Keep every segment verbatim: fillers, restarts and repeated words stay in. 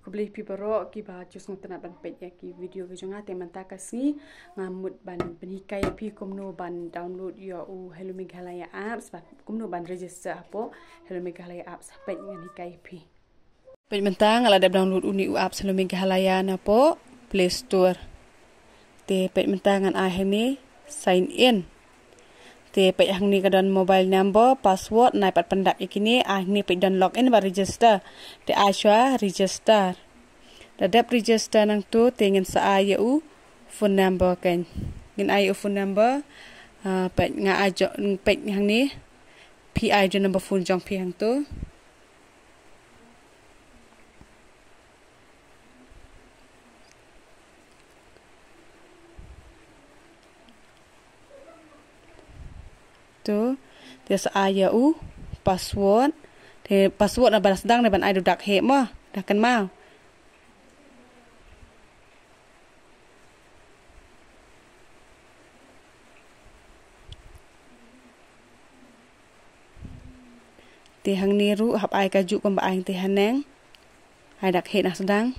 Khublei phi baroh kiba ju sngewtynnat ban peit ïa ki video ka jong nga. Te mynta ka sngi nga mut ban pynhikai ïa phi kumno ban download ïa u Hello Meghalaya apps, bad kumno ban register hapoh Hello Meghalaya apps. Peit ngan hikai ïa phi. Peit mynta nga la dep download une u apps Hello Meghalaya napoh Play Store. Te peit mynta ngan ai hangne sign in. Te peit hangne ka don mobile number, password, nai pat pyndap ïa kine, ai hangne peit don log in bad register. Te ai shuwa register. Da dep register nangto te ngin sa ai ïa u phone number kan. Ngin ai ïa u phone number. Ah, peit nga ai jo, peit hangne. Phi ai jo number phone jong phi hangto. To, te sa ai ïa u password. Te password naba sdang ne ban ai da u dak heh mo, da kynmaw. Te hangne ruh hap ai kajuh kumba ai te haneng. Ai dak heh na sdang.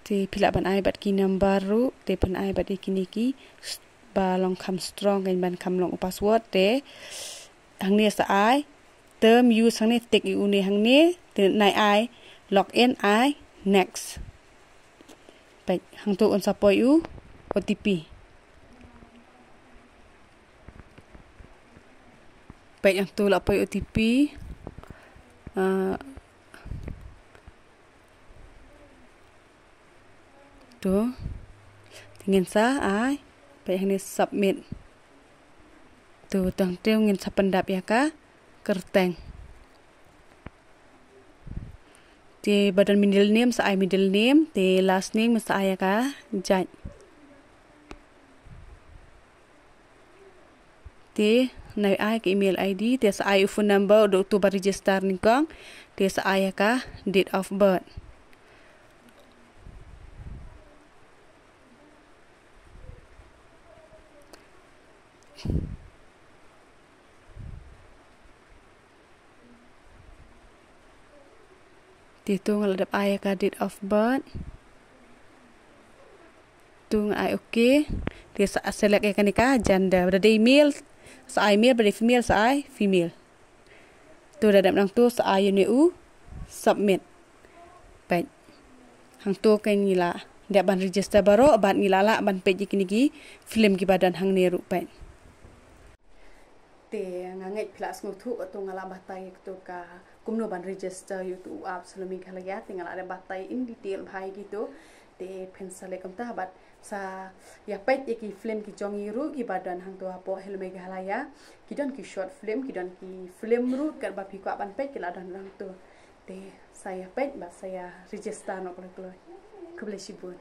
Te phi lah ban ai bad ki number ruh, te phin ai bad ïa kine ki s-, ba long kham strong kan ban kham long u password. Te hangne sa ai term use, hangne tick ïa une hangne, te nai ai log in, ai next. Peit hangto un sa poi u O T P. Peit hangto la poi O T P. Ah, to. Te ngin sa ai. Peit hangne submit. To, tang te ngin sa pyndap ïa ka kyrteng. Te ba don middle name sa ai middle name, te last name sa ai ïa ka jait. Te nai ai ka email I D, te sa ai u phone number da uto ba register nyngkong, te sa ai ïa ka date of birth. Te to nga la dep ai ïa ka date of birth. To nga ai okay. Te sa select ïa kane ka gender. Ba dei male sa ai male, ba dei female sa ai female. To da dep nangto sa ai ïa une u submit. Peit. Hangto kan ngi la dep ban register baroh bad ngi la lah ban peit ïa kine ki film kiba don hangne ruh peit. Te nga ngeit phi la sngewthuh kato nga la batai kato ka kumno ban register ïa uto u apps Hello Meghalaya, te nga la dep batai in detail bha ïa kito. Te phin sa leh kumta bad sa ïa peit ïa ki film ki jong ngi ruh kiba don hangto hapoh Hello Meghalaya. Ki don ki short film, ki don ki film ruh katba phi kwah ban peit ki la don hangto. Te sa ïa peit bad sa ïa register noh kloi kloi. Khublei shibun.